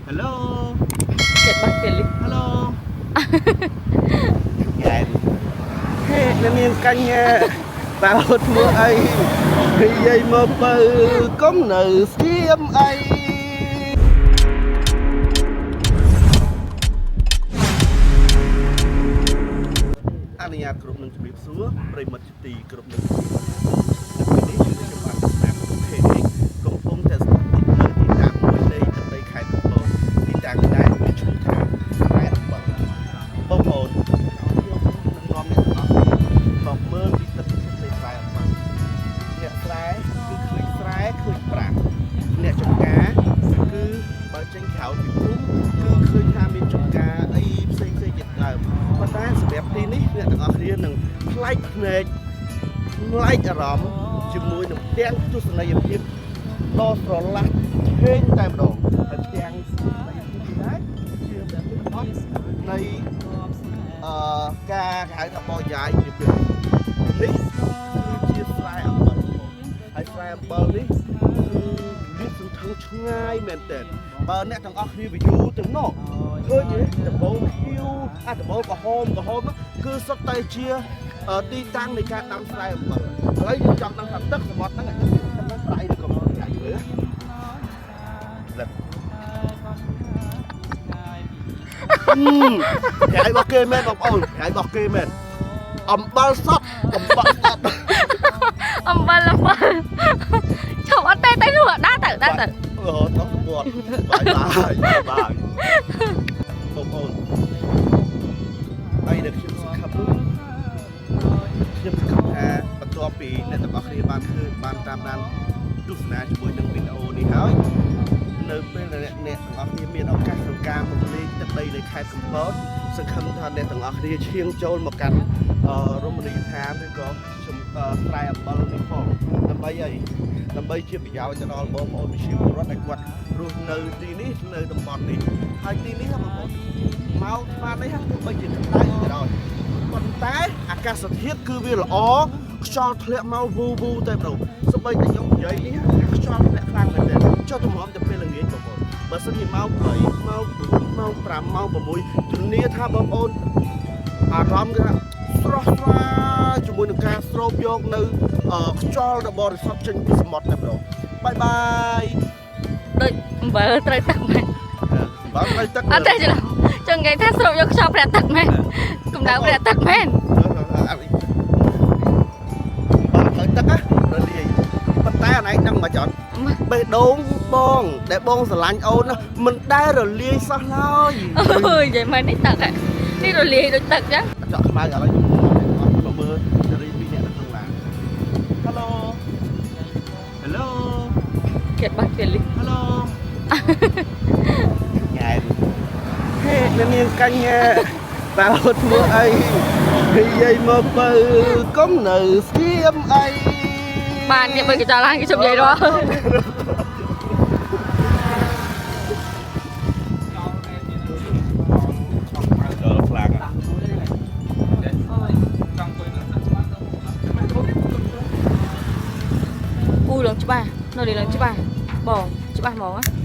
Hello. គេបាត់គេលី Hello. ញ៉ែហេអ្នកនាងកញ្ញាតើធ្វើអីនិយាយមកបើកុំនៅស្ងៀមអីអនុញ្ញាតគ្រប់នឹងជំរាបសួរប្រិយមិត្តជាទីគ្រប់នឹងជំរាបសួរនៅពេលនេះគឺខ្ញុំបាទស្នាមខេនេះកំពុងតែស្ថិតនៅទីតាំងមួយនៃទឹកដីខេត្តកំពតទីតាំងនេះដែរមានឈ្មោះថាស្រែអំបិលបងប្អូនខ្ញុំនឹងនាំអ្នកទាំងអស់គ្នាមកមើលពីទិដ្ឋភាពនៃស្រែអំបិលអ្នកស្រែគឺឃើញស្រែឃើញប្រាក់អ្នកចំការគឺបើចេញក្រៅពីភូមិគឺឃើញថាមានចំការអីផ្សេងផ្សេងទៀតដើមប៉ុន្តែសម្រាប់ទីនេះអ្នកទាំងអស់គ្នានឹងប្លែកភ្នែកប្លែកអារម្មណ៍ជាមួយនឹងផ្ទាំងទស្សនីយភាពដ៏ស្រឡះធេងតែម្ដងហើយផ្ទាំងទស្សនីយភាពនេះដែរជាបែបអត់នៃអឺការគេហៅថាបរិយាយជាពេលនេះគឺជាស្រែអំបិលហើយស្រែអំបិលនេះគឺលាតសន្ធឹងឆ្ងាយមែនទែនបើអ្នកទាំងអស់គ្នា view ទៅនោះឃើញទេដំបូលខៀវអាដំបូលក្រហមក្រហមគឺសុទ្ធតែជាទីតាំងនៃការដាំស្រែអំបិលឥឡូវយើងចង់ដឹងថាទឹកសមុទ្រហ្នឹងទឹកហ្នឹងប្រៃឬក៏ប្រៃមើលលឹកប្រៃរបស់គេមែនបងប្អូនប្រៃរបស់គេមែនអំបិលសតអំបិលសត អំបិលអំបិលឈប់អត់ទេទៅនោះដើរទៅដើរទៅ អូតោះគាត់ bye bye bye បងប្អូនហើយដែលខ្ញុំសង្ឃឹមនោះខ្ញុំសង្ឃឹមថាបន្ទាប់ពីអ្នកទាំងអស់គ្នាបានឃើញបានតាមដានទស្សនាជាមួយនឹងវីដេអូនេះហើយនៅពេលដែលអ្នកទាំងអស់គ្នាមានឱកាសក្នុងការមកលេងទឹកដីនៅខេត្តកំពតសង្ឃឹមថាអ្នកទាំងអស់គ្នាឈៀងចូលមកកាន់រមណីយដ្ឋានឬក៏ស្រែអំបិលនេះផងដើម្បីអីដើម្បីជាប្រយោជន៍ទៅដល់បងប្អូនប្រជាពលរដ្ឋដែលគាត់រស់នៅទីនេះនៅតំបន់នេះហើយទីនេះបងប្អូនមកស្មាននេះទោះបីជាក្តៅក៏ដោយប៉ុន្តែអាកាសធាតុគឺវាល្អខ្យល់ធ្លាក់មកវូវូតែម្ដងសូម្បីតែខ្ញុំនិយាយនេះខ្យល់ធ្លាក់ខ្លាំងមែនទែនចុះទម្រាំតែពេលល្ងាចបងប្អូនបើសិនជាម៉ោង8ម៉ោង4ម៉ោង5ម៉ោង6ធានាថាបងប្អូនអារម្មណ៍គឺថាស្រស់ស្រាយជាមួយនឹងការស្រូបយកនៅខ្យល់ដ៏បរិសុទ្ធចេញពីសមុទ្រតែម្ដង bye bye. ដូចអំបិលត្រូវទឹកមែន បើត្រូវទឹក អត់ទេច្រឡំចង់និយាយថាស្រូបយកខ្យល់ព្រះទឹកមែនកម្ដៅព្រះទឹកមែន បើត្រូវទឹកណារលាយប៉ុន្តែអាណឯងដឹងមកចត់បេះដូងបងដែលបងស្រឡាញ់អូនណាមិនដែលរលាយសោះឡើយ អើយនិយាយមែននេះទឹកហ่ะនេះរលាយដូចទឹកចឹង ចក់ខ្មៅឥឡូវខ្ញុំអត់មកមើលសេរីពីរអ្នកនៅក្នុងឡាន Hello. Hello. គេបាត់គេលី Hello. ញ៉ែហេអ្នកនាងកញ្ញាតើធ្វើអីនិយាយមកបើកុំនៅស្ងៀមអី បាននេះបើគេចោលឡើងគេជប់និយាយរាល់ ដល់ខ្លាំង អ៊ូឡើងច្បាស់នៅនេះឡើងច្បាស់បងច្បាស់ហ្មង